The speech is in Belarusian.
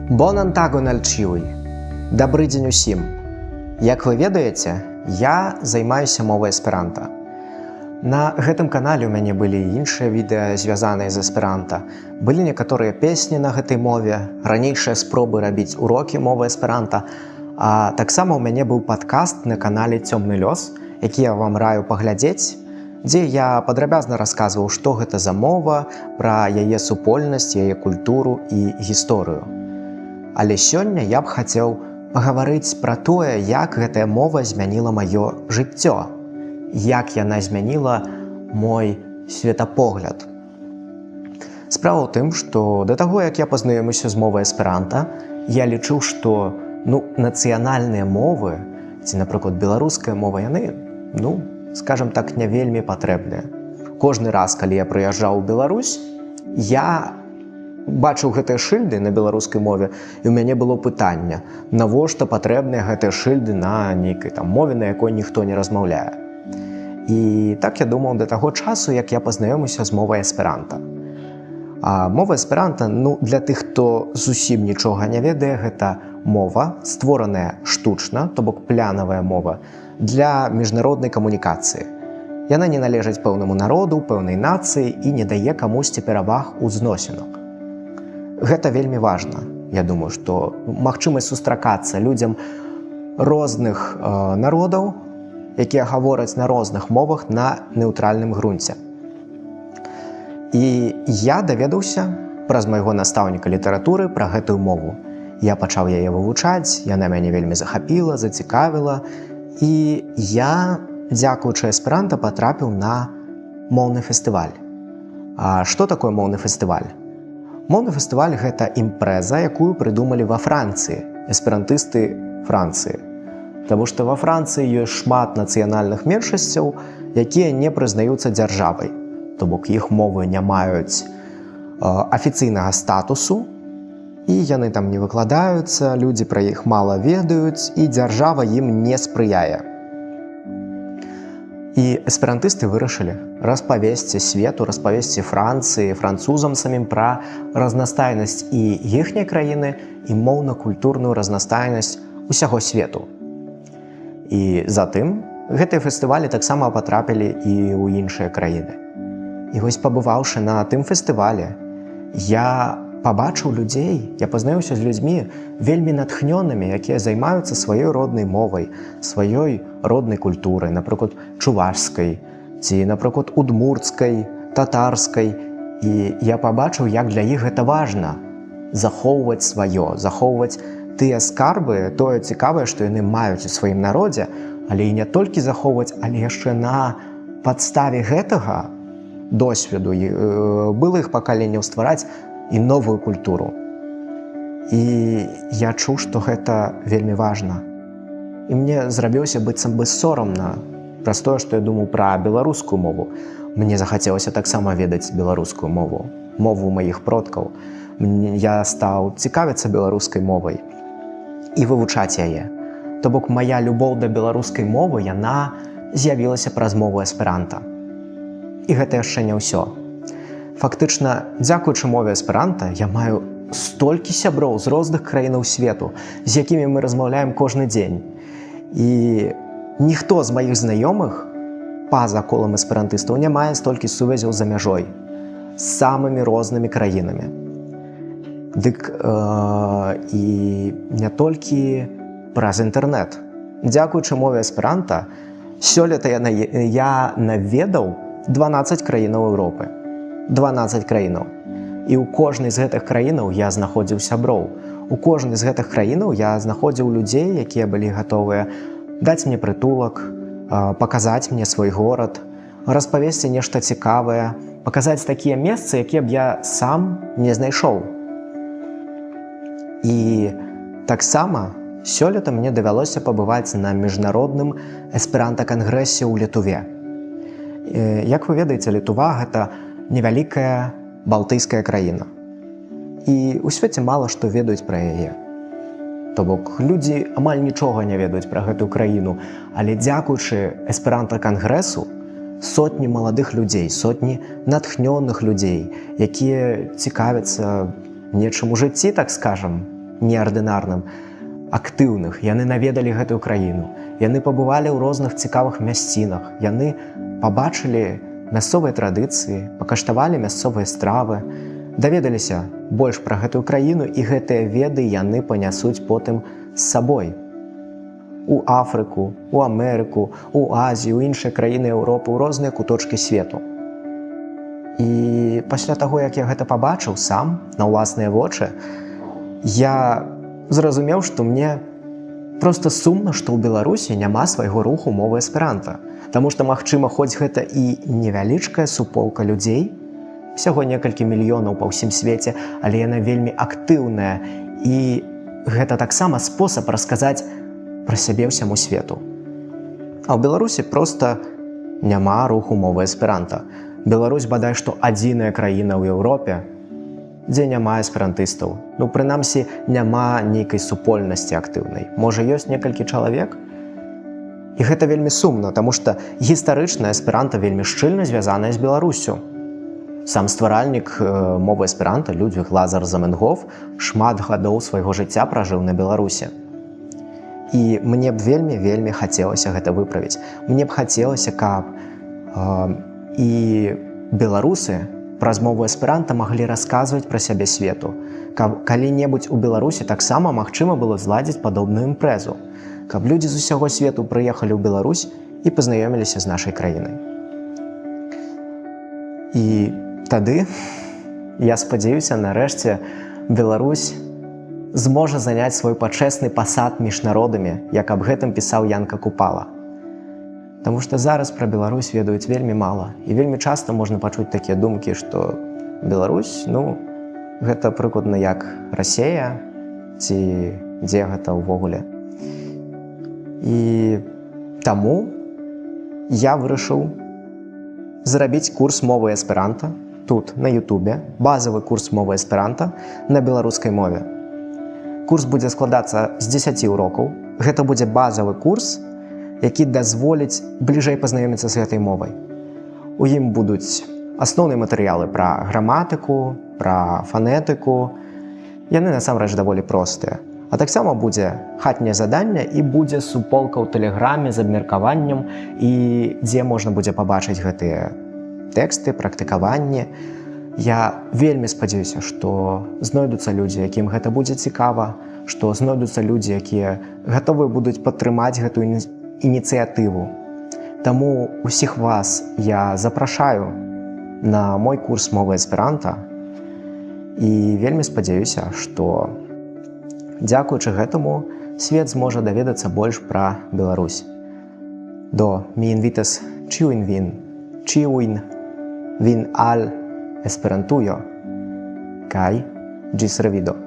Bonan tagon al ĉiuj. Дабры дзень усім. Як вы ведаеце, я займаюся мовай эсперанта. На гэтым канале ў мяне былі і іншыя відэа, звязаныя з эсперанта. Былі некаторыя песні на гэтай мове, ранейшыя спробы рабіць урокі мовы эсперанта. А таксама ў мяне быў падкаст на канале «Цёмны лёс», які я вам раю паглядзець, дзе я падрабязна расказваў, што гэта за мова, пра яе супольнасць, яе культуру і гісторыю. Але сёння я б хацеў пагаварыць пра тое, як гэтая мова змяніла маё жыццё, як яна змяніла мой светапогляд. Справа ў тым, што да таго, як я пазнаёміўся з мовай эсперанта, я лічыў, што, ну, нацыянальныя мовы ці, напрыклад, беларуская мова, яны, ну, скажем так, не вельмі патрэбныя. Кожны раз, калі я прыязджаў у Беларусь, я бачыў гэтыя шыльды на беларускай мове, і ў мяне было пытанне: навошта патрэбныя гэтыя шыльды на нейкай там мове, на якой ніхто не размаўляе? І так я думаў да таго часу, як я пазнаёміўся з мовай эсперанта. А мова эсперанта, ну, для тых, хто зусім нічога не ведае, гэта мова, створаная штучна, то бок плянавая мова для міжнароднай камунікацыі. Яна не належыць пэўнаму народу, пэўнай нацыі і не дае камусьці пераваг у зносінах. Гэта вельмі важна. Я думаю, што магчымасць сустракацца людзям розных народаў, якія гавораць на розных мовах, на неўтральным грунце. І я даведаўся праз майго настаўніка літаратуры пра гэтую мову. Я пачаў яе вывучаць, яна мяне вельмі захапіла, зацікавіла. І я, дзякуючы эсперанта, патрапіў на моўны фестываль. А што такое моўны фестываль? Моўны фестываль — гэта імпрэза, якую прыдумалі ва Францыі эсперантысты Францыі. Таму што ва Францыі ёсць шмат нацыянальных меншасцяў, якія не прызнаюцца дзяржавай. То бок іх мовы не маюць афіцыйнага статусу, і яны там не выкладаюцца, людзі пра іх мала ведаюць, і дзяржава ім не спрыяе. І эсперантысты вырашылі распавесці свету, распавесці Францыі, французам самім пра разнастайнасць і іхняй краіны, і моўна-культурную разнастайнасць усяго свету. І затым гэтыя фестывалі таксама патрапілі і ў іншыя краіны. І вось, пабываўшы на тым фестывалі, я пабачыў людзей, я пазнаёміўся з людзьмі вельмі натхнёнымі, якія займаюцца сваёй роднай мовай, сваёй роднай культурай, напрыклад, чувашскай ці, напрыклад, удмурцкай, татарскай. І я пабачыў, як для іх гэта важна захоўваць сваё, захоўваць тыя скарбы, тое цікавае, што яны маюць у сваім народзе, але і не толькі захоўваць, але яшчэ на падставе гэтага досведу былых пакаленняў ствараць і новую культуру. І я чуў, што гэта вельмі важна. І мне зрабілася быццам бы сорамна праз тое, што я думаў пра беларускую мову. Мне захацелася таксама ведаць беларускую мову, мову маіх продкаў. Я стаў цікавіцца беларускай мовай і вывучаць яе. То бок мая любоў да беларускай мовы, яна з'явілася праз мову эсперанта. І гэта яшчэ не ўсё. Фактычна, дзякуючы мове эсперанта, я маю столькі сяброў з розных краінаў свету, з якімі мы размаўляем кожны дзень. І ніхто з маіх знаёмых па-за колам эсперантыстаў не мае столькі сувязяў за мяжой з самымі рознымі краінамі. Дык і не толькі праз інтэрнэт. Дзякуючы мове эсперанта, сёлета я наведаў 12 краінаў Еўропы. 12 краінаў. І ў кожнай з гэтых краінаў я знаходзіў сяброў. У кожнай з гэтых краінаў я знаходзіў людзей, якія былі гатовыя даць мне прытулак, паказаць мне свой горад, распавесці нешта цікавае, паказаць такія месцы, якія б я сам не знайшоў. І таксама сёлета мне давялося пабываць на міжнародным эсперанта-кангрэсе ў Літуве. Як вы ведаеце, Літува — гэта невялікая балтыйская краіна. І ў свеце мала што ведаюць пра яе. То бок людзі амаль нічога не ведаюць пра гэтую краіну, але, дзякуючы эсперанта-кангрэсу, сотні маладых людзей, сотні натхнёных людзей, якія цікавяцца нечым у жыцці, так скажам, неардынарным, актыўных. Яны наведалі гэтую краіну. Яны пабывалі ў розных цікавых мясцінах. Яны пабачылі мясцовыя традыцыі, пакаштавалі мясцовыя стравы, даведаліся больш пра гэтую краіну, і гэтыя веды яны панясуць потым з сабой у Афрыку, у Амерыку, у Азію, у іншыя краіны Еўропы, у розныя куточкі свету. І пасля таго, як я гэта пабачыў сам на ўласныя вочы, я зразумеў, што мне проста сумна, што ў Беларусі няма свайго руху мовы эсперанта. Таму што, магчыма, хоць гэта і невялічкая суполка людзей, усяго некалькі мільёнаў па ўсім свеце, але яна вельмі актыўная, і гэта таксама спосаб расказаць пра сябе ўсяму свету. А ў Беларусі проста няма руху мовы эсперанта. Беларусь бадай што адзіная краіна ў Еўропе, дзе няма эсперантыстаў. Ну, прынамсі, няма нейкай супольнасці актыўнай. Можа, ёсць некалькі чалавек. І гэта вельмі сумна, таму што гістарычна эсперанта вельмі шчыльна звязаная з Беларуссю. Сам стваральнік мовы эсперанта Людвіг Лазар Заменгоф шмат гадоў свайго жыцця пражыў на Беларусі. І мне б вельмі, вельмі хацелася гэта выправіць. Мне б хацелася, каб і беларусы праз мову эсперанта маглі расказваць пра сябе свету. Каб калі-небудзь у Беларусі таксама магчыма было зладзіць падобную імпрэзу. Каб людзі з усяго свету прыехалі ў Беларусь і пазнаёміліся з нашай краінай. І тады, я спадзяюся, нарэшце Беларусь зможа заняць свой пачэсны пасад між народамі, як аб гэтым пісаў Янка Купала. Таму што зараз пра Беларусь ведаюць вельмі мала. І вельмі часта можна пачуць такія думкі, што Беларусь, ну, гэта прыкладна як Расея ці дзе гэта ўвогуле. І таму я вырашыў зрабіць курс мовы эсперанта тут, на Ютубе, базавы курс мовы эсперанта на беларускай мове. Курс будзе складацца з 10 урокаў. Гэта будзе базавы курс, які дазволіць бліжэй пазнаёміцца з гэтай мовай. У ім будуць асноўныя матэрыялы пра граматыку, пра фанетыку. Яны насамрэч даволі простыя. А таксама будзе хатняе заданне і будзе суполка ў тэлеграме з абмеркаваннем, і дзе можна будзе пабачыць гэтыя тэксты, практыкаванні. Я вельмі спадзяюся, што знойдуцца людзі, якім гэта будзе цікава, што знойдуцца людзі, якія гатовыя будуць падтрымаць гэтую ініцыятыву. Таму усіх вас я запрашаю на мой курс мовы эсперанта і вельмі спадзяюся, што, дзякуючы гэтаму, свет зможа даведацца больш пра Беларусь. Do, mi invitas ĉiujn vin al Esperantujo kaj ĝis revido.